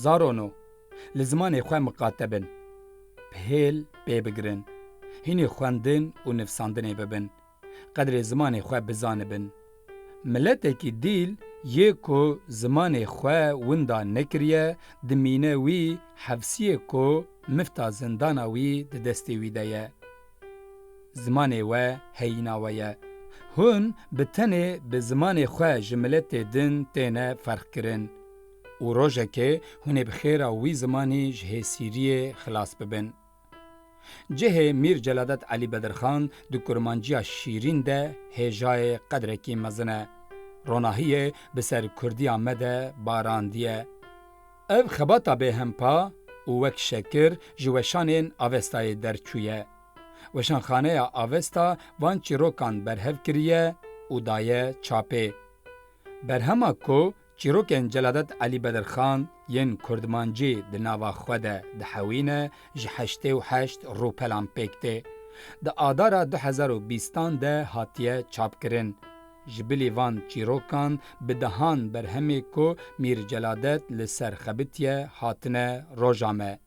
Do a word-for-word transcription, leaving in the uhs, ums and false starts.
Zarono, li zimanê xwe miqate bin. Bi hêl pê bigirin. Hînî xwendin û nivsandinê bibin. Qedrê zimanê xwe bizanibin. Miletekî dîl yê ku zimanê xwe winda nekiriye, dimîne wî hefsiyê ku mifta zindana wî di destê wî de ye. Zimanê we heyîna we ye. Hûn bi tenê bi zimanê xwe ji miletê din têne ferqkirin. Û rojekê hûn ê bi xêra wî zimanî ji hêsîriyê xilas bibin. Cihê Mîr Celadet Elî Bedirxan di kurmanciya şîrîn de hêjayê qedrekî mezin e. Ronahiyê bi ser kurdiya me de barandiye. Ev xebata bêhempa û wek şekir ji weşanên Avestayê derçûye. Weşanxaneya Avesta van çîrokan berhev kiriye û daye çapê. Berhema ku çîrokên Celadet Elî Bedirxan yên kurdmancî di nava xwe de dihewîne, ji heştê û heşt rûpelan pêk tê. Di Adara du hezar û bîstan de hatiye çapkirin. Ji bilî van çîrokan bi dehan berhemê ku Mîr Celadet li ser xebitiye hatine roja me.